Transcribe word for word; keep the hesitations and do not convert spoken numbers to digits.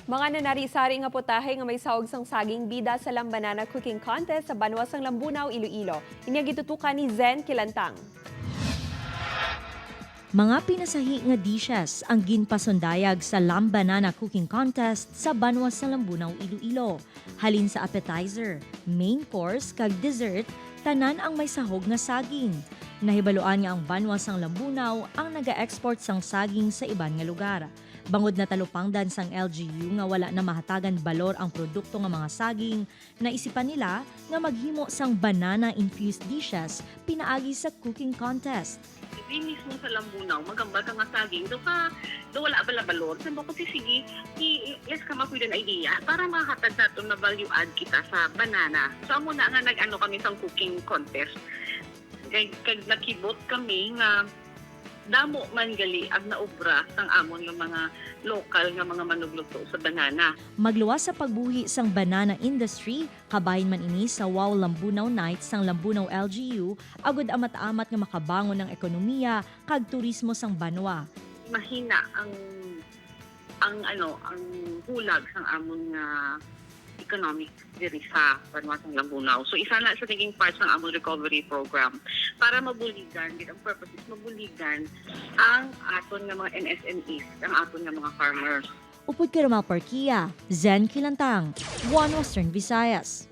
Mga nanari-sari nga putahe nga may sahog sang saging bida sa Lambanana Cooking Contest sa banwa sang Lambunao, Iloilo. Inya gitutukan ni Zen Kilantang. Mga pinasahi nga dishes ang ginpasundayag sa Lambanana Cooking Contest sa banwa sa Lambunao, Iloilo. Halin sa appetizer, main course, kag dessert, tanan ang may sahog nga saging. Nahibaluan nga ang banwa sang Lambunao ang naga-export sang saging sa iban nga lugar. Bangod natalupangdan sang L G U nga wala na mahatagan balor ang produkto nga mga saging, naisipan nila nga maghimo sang banana-infused dishes pinaagi sa cooking contest. Diri mismo sa Lambunao, magambal ka nga saging, do ka, do wala bala balor. Sabi ko, "Si sige, i-, let's come up with an idea para mahatag naton na value add kita sa banana." So, amo na nga nag-ano kami sang cooking contest. Kag, kag nakibot kami nga damo man gali ang naobra sang amon nga mga lokal nga mga manugluto sa banana. Magluwas sa pagbuhi sang banana industry, kabahin man ini sa Wow Lambunao Nights sang Lambunao L G U, agud amat-amat nga makabangon ang ekonomiya kag turismo sang banwa. Mahina ang, ang, ano, ang hulag sang amon nga economic diri sa banwa sang Lambunao. So, isa na sa naging part sang amon recovery program para mabuligan, gid ang purpose is mabuligan ang aton nga mga M S M Es, ang aton nga mga farmers. Upod kay Romel Parquia, Zen Kilantang, One Western Visayas.